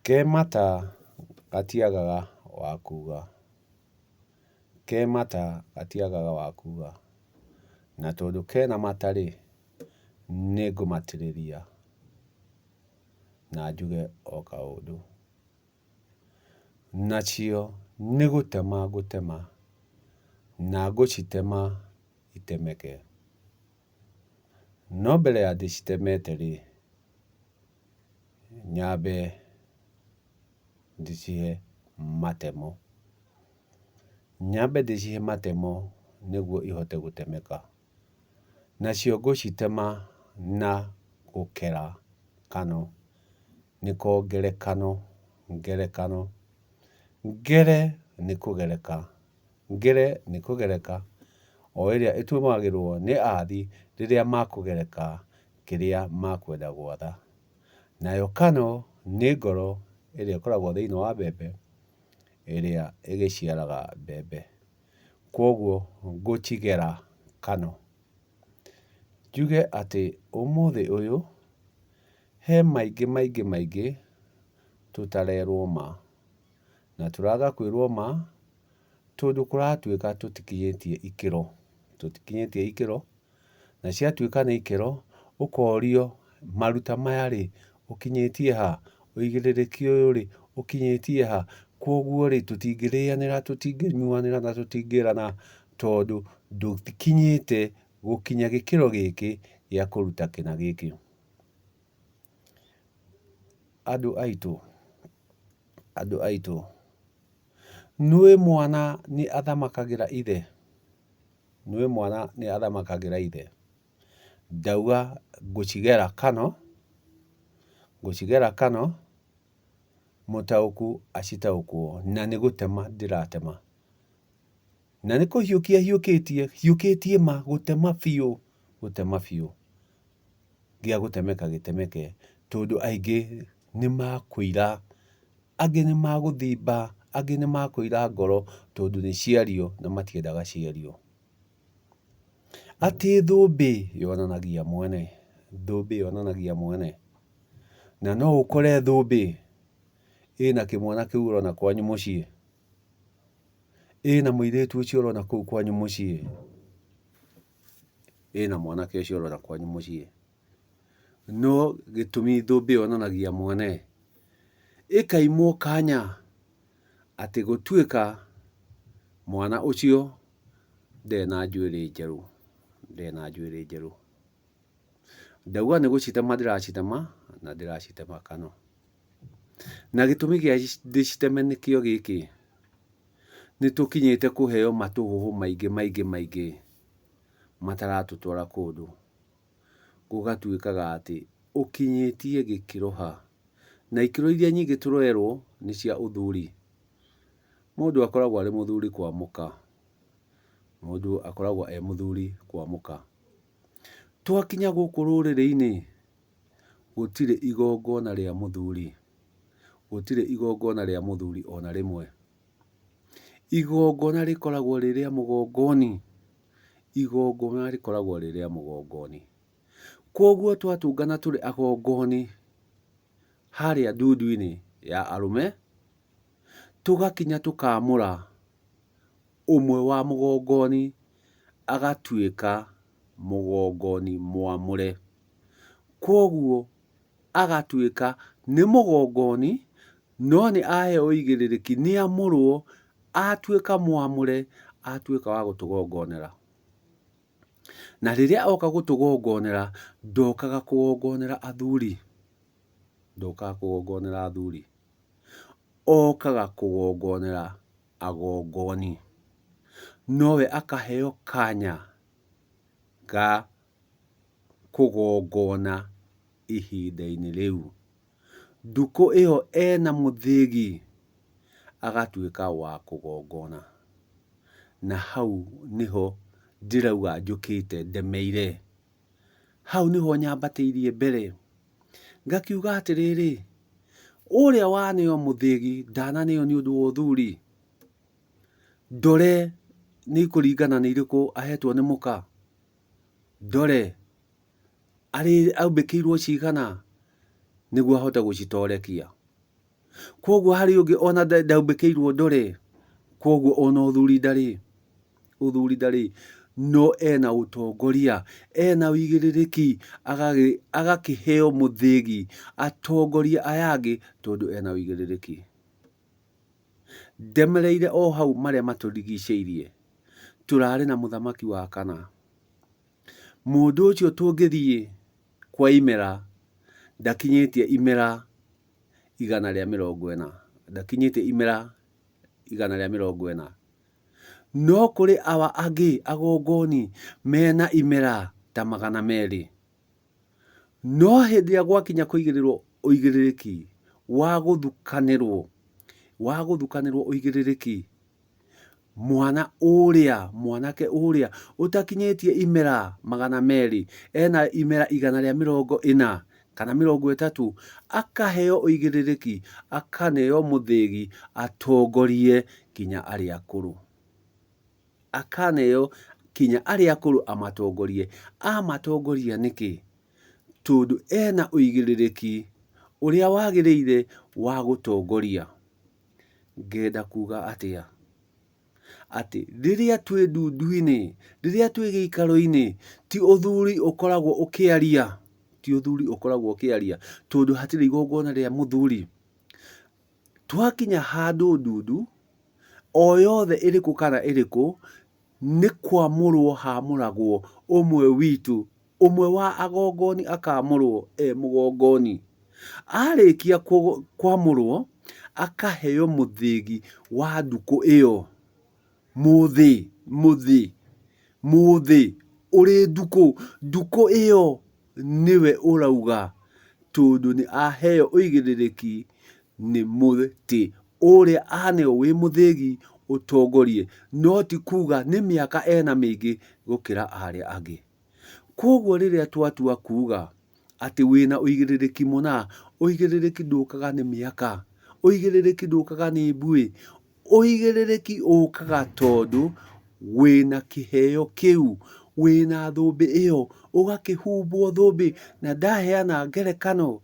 Ke mata gatiagaga wa kuga, ke mata gatiagaga wa kuga, na tondũ kena mata rĩ, nĩngũmatĩrĩria na njuge o kaũndũ. Nacio nĩ gũtema ngũtema na ngũcitema itemeke. No mbere ya ndĩcitemete rĩ, nyambe ndĩcihe matemo. Nyambe ndĩcihe matemo nĩguo ihote gũtemeka. Nacio ngũcitema na gũkera kano, nĩko ngerekano, ngerekano. Ngere nĩ kũgereka, ngere nĩ kũgereka, o ĩrĩa ĩtũmagĩrwo nĩ athi rĩrĩa makũgereka kĩrĩa makwenda gwatha. Nayo kano nĩ ngoro ĩrĩa ĩkoragwo thĩiniĩ wa mbembe, ĩrĩa ĩgĩciaraga mbembe. Kwoguo ngũcigera kano. Njuge atĩ ũmũthĩ ũyũ he maingĩ maingĩ maingĩ tũtarerwo ma. Na tũraga kwĩrwo ma tondũ kũratuĩka tũtikinyĩtie ikĩro, tũtikinyĩtie ikĩro, na ciatuĩka nĩ ikĩro ũkorio maruta maya rĩ, ũkinyĩtie ha? Ũigĩrĩrĩki ũyũ rĩ, ũkinyĩtie ha? Kwoguo rĩ, tũtingĩrĩanĩra, tũtingĩnyuanĩra na tũtingĩrana tondũ ndũkinyĩte gũkinya gĩkĩro gĩkĩ gĩa kũruta kĩna gĩkĩ. Andũ aitũ, andũ aitũ, nĩũĩ mwana nĩ athamakagĩra ithe? Nĩũĩ mwana nĩ athamakagĩra ithe? Ndauga ngũcigera kano, ngũcigera kano, mũtaũku acitaũkwo, na nĩ gũtema ndĩratema. Na nĩ kũhiũkia hiũkĩtie, hiũkĩtie ma, gũtema biũ, gũtema biũ. Gĩa gũtemeka gĩtemeke, tondũ aingĩ nĩ makũira, angĩ nĩ magũthimba, angĩ nĩ makũira ngoro, tondũ nĩ ciario na matiendaga ciario. Atĩ thũmbĩ yonanagia mwene, thũmbĩ yonanagia mwene. Na no ũkore thũmbĩ ĩna kĩmwana kĩu ũrona kwanyu mũciĩ, ĩna mũirĩtu ũcio ũrona kũu kwanyu mũciĩ, ĩna mwanake ũcio ũrona kwanyu mũciĩ. No gĩtũmi thũmbĩ yonanagia mwene, ĩkaimwo kanya atĩ gũtuĩka mwana ũcio ndarĩ na njuĩrĩ njerũ, ndarĩ na njuĩrĩ njerũ. Ndauga nĩ gũcitema ndĩracitema na ndĩracitema kano. Na gĩtũmi gĩa ndĩciteme nĩkĩo gĩkĩ, nĩ tũkinyĩte kũheo matũhũhũ maingĩ maingĩ maingĩ mataratũtwara kũndũ. Gũgatuĩkaga atĩ ũkinyĩtie gĩkĩro ha? Na ikĩro iria nyingĩ tũrerwo nĩ cia ũthuri. Mũndũ akoragwo arĩ mũthuri kwa mũka. Mũndũ akoragwo e mũthuri kwa mũka. Twakinya gũkũ rũrĩrĩ-inĩ, gũtirĩ igongona rĩa mũthuri, gũtirĩ igongona rĩa mũthuri ona rĩmwe. Igongona rĩkoragwo rĩ rĩa mũgongoni, igongona rĩkoragwo rĩ rĩa mũgongoni. Kwoguo twatũngana tũrĩ agongoni harĩa ndundu-inĩ ya arũme, tũgakinya tũkamũra ũmwe wa mũgongoni agatuĩka mũgongoni mwamũre. Kwoguo agatuĩka nĩ mũgongoni no nĩ aheo ũigĩrĩrĩki nĩ amũrwo atuĩka mwamũre atuĩka wa gũtũgongonera. Na rĩrĩa oka gũtũgongonera ndokaga kũgongonera athuri, ndokaga kũgongonera athuri, okaga kũgongonera agongoni. Nowe akaheo kanya ga kũgongona ihinda-inĩ rĩu. Ndukũ ĩyo ena mũthĩgi agatuĩka wa kũgongona. Na hau nĩho ndĩrauga njũkĩte ndemeire. Hau nĩho nyambatĩirie mbere. Ngakiuga atĩrĩrĩ, ũrĩa waneo mũthĩgi ndananeo nĩ ũndũ wa ũthuri. Ndore nĩ ikũringana nĩ irĩkũ ahetwo nĩ mũka. Ndore aumbĩkĩirwo cigana nĩguo ahote gũcitorekia. Kwoguo harĩ ũngĩ ona ndaumbĩkĩirwo ndore, kwoguo ona ũthuri ndarĩ, ũthuri ndarĩ, no ena ũtongoria, ena ũigĩrĩrĩki, agakĩheo mũthĩgi atongorie aya angĩ tondũ ena ũigĩrĩrĩki. Ndemereire o hau marĩa matũrigicĩirie, tũrarĩ na mũthamaki wa kana. Mũndũ ũcio tũngĩthiĩ kwa imera, ndakinyĩtie imera 140, ndakinyĩtie imera 140. No kũrĩ awa angĩ agongoni mena imera ta 200. No hĩndĩ ĩrĩa gwakinya kũigĩrĩrwo ũigĩrĩrĩki wa gũthukanĩrwo, wa gũthukanĩrwo ũigĩrĩrĩki, mwana ũrĩa, mwanake ũrĩa ũtakinyĩtie imera 200, ena imera 140 kana 30, akaheo ũigĩrĩrĩki, akaneo mũthĩgi atongorie nginya arĩa akũrũ. Akaneo kinya arĩa akũrũ amatongorie. Amatongoria nĩkĩ? Tondũ ena ũigĩrĩrĩki ũrĩa wagĩrĩire wa gũtongoria. Ngenda kuga atĩa? Atĩ rĩrĩa twĩ ndundu-inĩ, rĩrĩa twĩ gĩikaro-inĩ, ti ũthuri ũkoragwo ũkĩaria, ti ũthuri ũkoragwo ũkĩaria, tondũ hatirĩ igongona rĩa mũthuri. Twakinya handũ ndundu, o yothe ĩrĩkũ kana ĩrĩkũ, nĩ kwamũrwo hamũragwo ũmwe witũ, ũmwe wa agongoni akamũrwo e mũgongoni. Arĩkia kwamũrwo, akaheo mũthĩgi wa ndukũ ĩyo, mũthĩ, mũthĩ, mũthĩ ũrĩ ndukũ, ndukũ ĩyo nĩwe ũrauga tondũ nĩ aheo ũigĩrĩrĩki nĩ mũtĩ ũrĩa aneo wĩ mũthĩgi ũtongorie, no ti kuga nĩ mĩaka ena mĩingĩ gũkĩra arĩa angĩ. Kwoguo rĩrĩa twatua kuga atĩ wĩna ũigĩrĩrĩki mũna, ũigĩrĩrĩki ndũkaga nĩ mĩaka, ũigĩrĩrĩki ndũkaga nĩ mbuĩ, ũigĩrĩrĩki ũkaga tondũ wĩna kĩheo kĩu, wĩna thũmbĩ ĩyo, ũgakĩhumbwo thũmbĩ. Na ndaheana ngerekano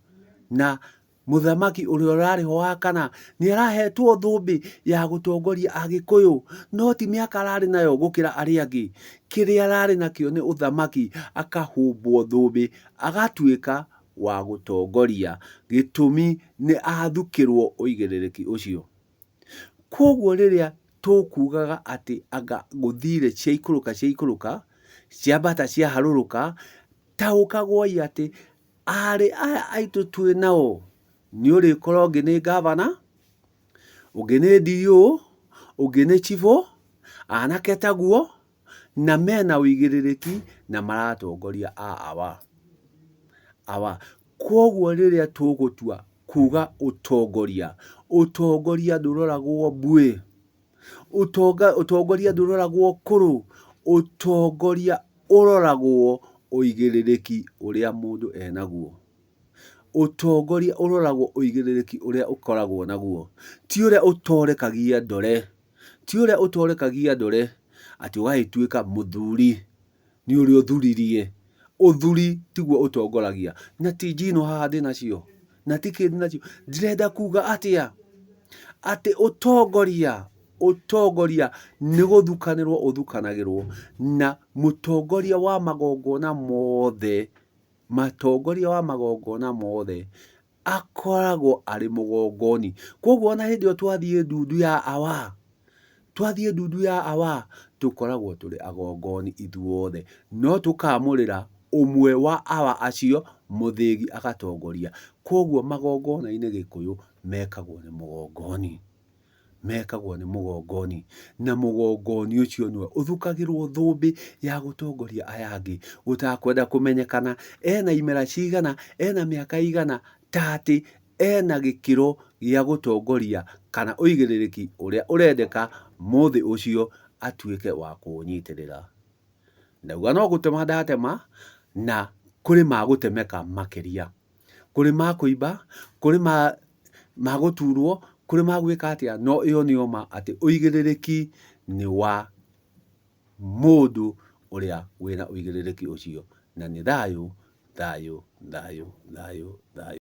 na Mũthamaki ũrĩa ũrarĩ ho wa kana nĩ arahetwo thũmbĩ ya gũtongoria Agĩkũyũ, no ti mĩaka ararĩ nayo gũkĩra arĩa angĩ. Kĩrĩa ararĩ nakĩo nĩ ũthamaki, akahumbwo thũmbĩ, agatuĩka wa gũtongoria. Gĩtũmi nĩ athukĩrwo ũigĩrĩrĩki ũcio. Kwoguo rĩrĩa tũkugaga atĩ anga gũthire ciaikũrũka ciaikũrũka, ciambata ciaharũrũka, taũkagwoi atĩ Aarĩ aya aitũ twĩ nao, nĩ ũrĩkora ũngĩ nĩ ngavana, ũngĩ nĩ DO, ũngĩ nĩ chibũ, anake taguo, na mena ũigĩrĩrĩki na maratongoria a awa. Awa. Kwoguo rĩrĩa tũgũtua kuga ũtongoria, ũtongoria ndũroragwo mbuĩ, Ũtonga, ũtongoria ndũroragwo ũkũrũ, ũtongoria ũroragwo ũigĩrĩrĩki ũrĩa mũndũ enaguo. Ũtongoria ũroragwo ũigĩrĩrĩki ũrĩa ũkoragwo naguo, ti ũrĩa ũtorekagia ndore, ti ũrĩa ũtorekagia ndore atĩ ũgagĩtuĩka mũthuri. Nĩ ũrĩa ũthuririe. Ũthuri tiguo ũtongoragia. Na ti njino haha ndĩnacio, na ti kĩ ndĩnacio. Ndĩrenda kuga atĩa? Atĩ ũtongoria, ũtongoria nĩ gũthukanĩrwo ũthukanagĩrwo na mũtongoria wa magongona mothe, mũtongoria wa magongona mothe akoragwo arĩ mũgongoni. Kwoguo ona hĩndĩ ĩyo twathiĩ ndundu ya awa, twathiĩ ndundu ya awa, tũkoragwo tũrĩ agongoni ithuothe, no tũkamũrĩra ũmwe wa awa acio mũthĩgi agatongoria. Kwoguo magongona-inĩ Gĩkũyũ mekagwo nĩ mũgongoni. Mekagwo nĩ mũgongoni, na mũgongoni ũcio nĩwe ũthukagĩrwo thũmbĩ ya gũtongoria aya angĩ, ũtakwenda kũmenyekana ena imera cigana, ena mĩaka ĩigana, ta atĩ ena gĩkĩro gĩa gũtongoria kana ũigĩrĩrĩki ũrĩa ũrendeka mũthĩ ũcio atuĩke wa kũũnyitĩrĩra. Ndauga no gũtema ndatema, na kũrĩ ma gũtemeka makĩria. Kũrĩ ma kũimba, kũrĩ ma gũturwo, kũrĩ ma gwĩka atĩa, no ĩyo nĩyo ma atĩ ũigĩrĩrĩki nĩ wa mũndũ ũrĩa wĩna ũigĩrĩrĩki ũcio. Na nĩ thayũ, thayũ, thayũ, thayũ, thayũ.